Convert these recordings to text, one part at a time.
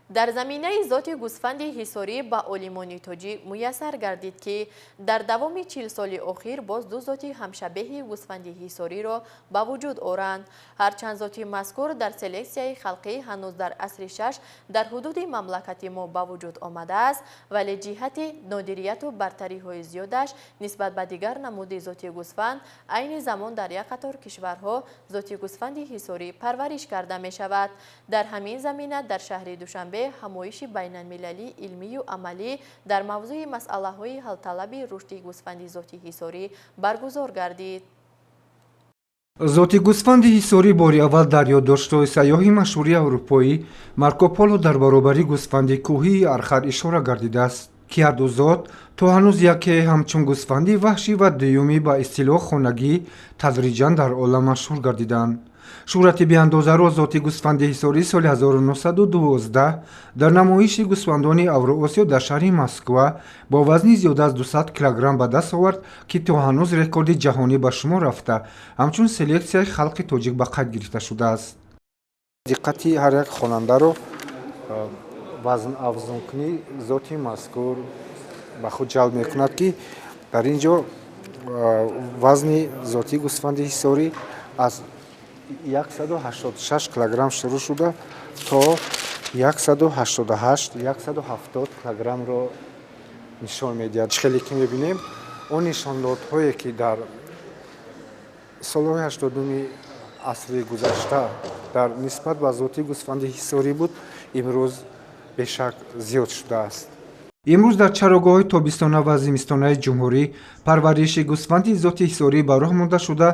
Дар заминаи зоти гӯсфанди ҳисорӣ ба олимони тоҷик муяссар гардид, ки дар давоми 40 соли охир боз ду зоти ҳамшабеҳи гӯсфанди ҳисориро ба вуҷуд оранд. Ҳарчанд зоти мазкур дар селексияи халқӣ ҳанӯз дар асри шаш дар ҳудуди мамлакати мо ба вуҷуд омадааст, вале ҷиҳати нодирияту бартариҳои зиёдаш нисбат ба дигар намуди зоти гӯсфанд айни замон дар як қатор кишварҳо зоти гӯсфанди ҳисорӣ парвариш карда мешавад. Дар ҳамин замина дар шаҳри Душанбе ҳамоиши байналмилалии илмию амалӣ дар мавзӯи масъалаҳои ҳалталаби рушди гӯсфанди зоти ҳисорӣ баргузор гардид. Зоти гӯсфанди ҳисорӣ бори аввал дар ёддоштҳои сайёҳи машҳури аврупоӣ Марко Поло дар баробари гӯсфанди кӯҳии архар ишора гардидааст, ки ҳарду зот то ҳанӯз яке ҳамчун гӯсфанди ваҳшӣ ва дуюмӣ ба истилоҳ хонагӣ тадриҷан дар олам машҳур гардиданд. Шӯҳрати беандозаро зоти гӯсфанди ҳисорӣ соли 1912 дар намоиши гӯсфандони Авроосиё дар шаҳри Москва бо вазни зиёда аз 200 килограмм ба даст овард, ки то ҳанӯз рекорди ҷаҳонӣ ба шумор рафта, ҳамчун селексияи халқи тоҷик ба қайд гирифта шудааст. Диққати ҳар як хонандаро вазнафзункунии зоти мазкур ба худ ҷалб мекунад, ки дар ин ҷо вазни зоти гӯсфанди ҳисорӣ аз 186 килограмм шурӯъ шуда, то 188, 170 килограммро нишон медиҳад. Хеле ки мебинем, он нишондодҳое, ки дар солҳои 80-уми асри гузашта дар нисбат ба зоти гӯсфанди ҳисорӣ буд, имрӯз бешак зиёд шудааст. Имрӯз дар чарогоҳҳои тобистона ва зимистонаи ҷумҳурӣ парвариши гӯсфанди зоти ҳисорӣ ба роҳ монда шуда,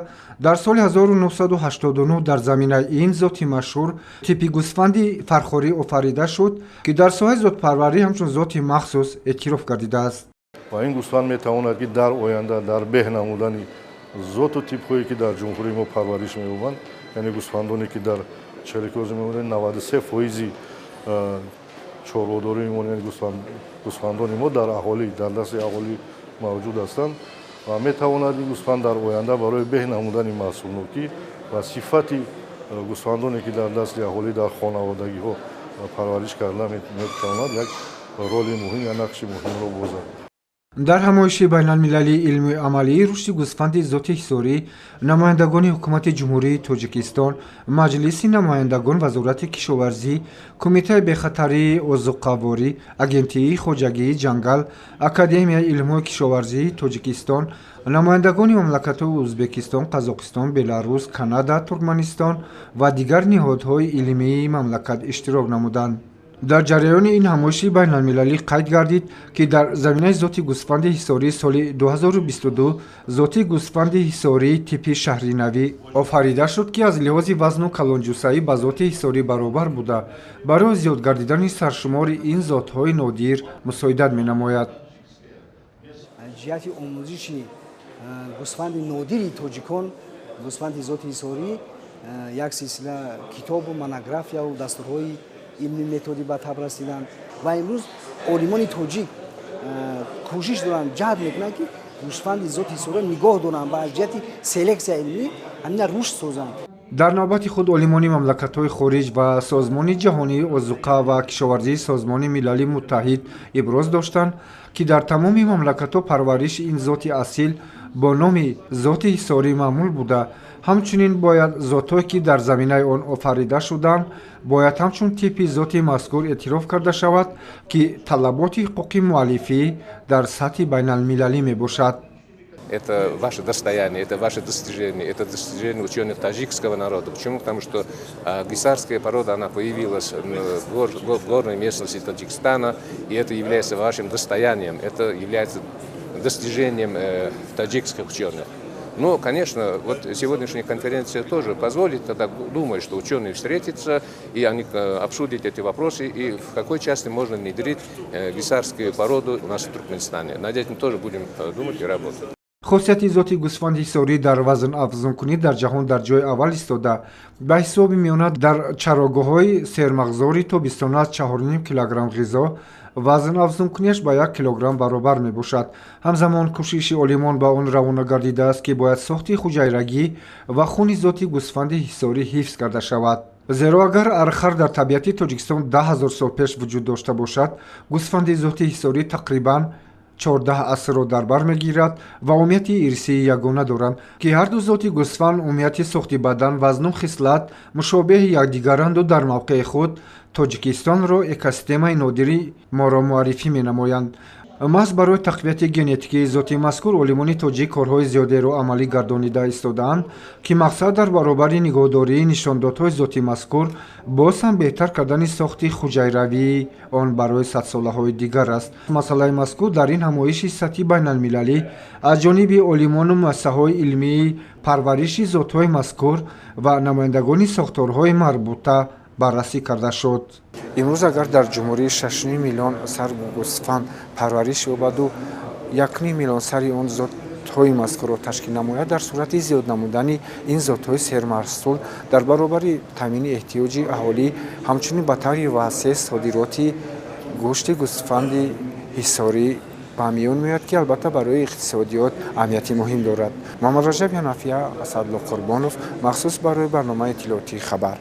дар соли 1989 дар заминаи ин зоти машҳур типи гӯсфанди фархорӣ офарида шуд, ки дар соҳаи зотпарварӣ ҳамчун зоти махсус эътироф гардидааст. Ва ин гӯсфанд метавонад, ки дар оянда дар беҳ намудани зоту типҳое, ки дар ҷумҳурии мо парвариш меёбанд, яъне гӯсфандоне, ки дар чарикози мемонад, 93 фоизи чорводории мо, яъне гӯсфандони мо дар аҳолӣ, дар дасти аҳолӣ мавҷуд ҳастанд ва метавонад ин гӯсфанд дар оянда барои беҳ намудани маҳсулнокӣ ва сифати гӯсфандоне, ки дар дасти аҳолӣ, дар хонаводагиҳо парвариш карда метавонад, як роли муҳим я нақши муҳимро бозад. Дар ҳамоиши байналмилалии илмию амалии рушди гӯсфанди зоти ҳисорӣ намояндагони Ҳукумати Ҷумҳурии Тоҷикистон, Маҷлиси намояндагон, Вазорати кишоварзӣ, Кумитаи бехатарии озуқаворӣ, Агентии хоҷагии ҷангал, Академияи илмҳои кишоварзии Тоҷикистон, намояндагони мамлакатҳои Ӯзбекистон, Қазоқистон, Беларус, Канада, Туркманистон ва дигар ниҳодҳои илмии мамлакат иштирок намуданд. Дар ҷараёни ин ҳамоиши байналмилалӣ қайд гардид, ки дар заминаи зоти гӯсфанди ҳисорӣ соли 2022 зоти гӯсфанди ҳисории типи шаҳринавӣ офарида шуд, ки аз лиҳози вазну калонҷуссаӣ ба зоти ҳисорӣ баробар буда, барои зиёд гардидани саршумори ин зотҳои нодир мусоидат менамояд. Ҷиҳати омӯзиши гӯсфанди нодири тоҷикон, гӯсфанди зоти ҳисорӣ, як силсила китобу монографияву дастурҳои илми методӣ ба таб расиданд ва имрӯз олимони тоҷик кӯшиш доранд, ҷаҳд мекунанд, ки гӯсфанди зоти ҳисориро нигоҳ доранд ва аз ҷиҳати селексия илмӣ ҳамина рушд созанд. Дар навбати худ олимони мамлакатҳои хориҷ ва Созмони ҷаҳонии озуқа ва кишоварзии Созмони Милали Муттаҳид иброз доштанд, ки дар тамоми мамлакатҳо парвариши ин зоти асил бо номи зоти ҳисорӣ маъмул буда, ҳамчунин бояд зотҳое, ки дар заминаи он офарида шуданд, бояд ҳамчун типи зоти мазкур эътироф карда шавад, ки талаботи ҳуқуқи муаллифӣ дар сатҳи байналмилалӣ мебошад. Это ваше достояние, это ваше достижение, это достижение ученых таджикского народа. Почему? Потому что гисарская порода, она появилась в горной местности Таджикистана, и это является вашим достоянием, это является достижением таджикских ученых. Но, конечно, вот сегодняшняя конференция тоже позволит тогда думать, что ученые встретятся, и они обсудят эти вопросы, и в какой части можно внедрить гисарскую породу у нас в Туркменистане. Над этим тоже будем думать и работать. Хосияти зоти гӯсфанди ҳисорӣ дар вазнафзункунӣ дар ҷаҳон дар ҷои аввал истода, ба ҳисоби миёна дар чарогоҳҳои сермағзори тобистона аз 4,5 килограмм ғизо вазнафзункунияш ба 1 килограмм баробар мебошад. Ҳамзамон кӯшиши олимон ба он равона гардидааст, ки бояд сохти хуҷайрагӣ ва хуни зоти гӯсфанди ҳисорӣ ҳифз карда шавад. Зеро агар архар дар табиати Тоҷикистон 10 000 сол пеш вуҷуд дошта бошад, гӯсфанди зоти ҳисорӣ тақрибан 14 асрро дар бар мегирад ва умумияти ирсии ягона доранд, ки ҳарду зоти гӯсфанд умумияти сохти бадан, вазну хислат мушобеҳи якдигаранду дар мавқеи худ Тоҷикистонро, экосистемаи нодири моро муаррифӣ менамоянд. Маҳз барои тақвияти генетикии зоти мазкур олимони тоҷик корҳои зиёдеро амалӣ гардонида истодаанд, ки мақсад дар баробари нигоҳдории нишондодҳои зоти мазкур боз ҳам беҳтар кардани сохти хуҷайравии он барои садсолаҳои дигар аст. Масъалаи мазкур дар ин ҳамоиши сатҳи байналмилалӣ аз ҷониби олимону муассисаҳои илмии парвариши зотҳои мазкур ва намояндагони сохторҳои марбута баррасӣ карда шуд. Имрӯз агар дар ҷумҳурӣ 6,5 миллион сар гӯсфанд парвариш ёбаду 1,5 миллион сари он зотҳои мазкурро ташкил намояд, дар сурати зиёд намудани ин зотҳои сермаҳсул дар баробари таъмини эҳтиёҷи аҳолӣ, ҳамчунин ба таври васеъ содироти гӯшти гӯсфанди ҳисорӣ ба миён меояд, ки албатта барои иқтисодиёт аҳамияти муҳим дорад. Муҳаммадраҷаб Ҳанафия, Асадулло Қурбонов, махсус барои барномаи иттилоотии «Хабар».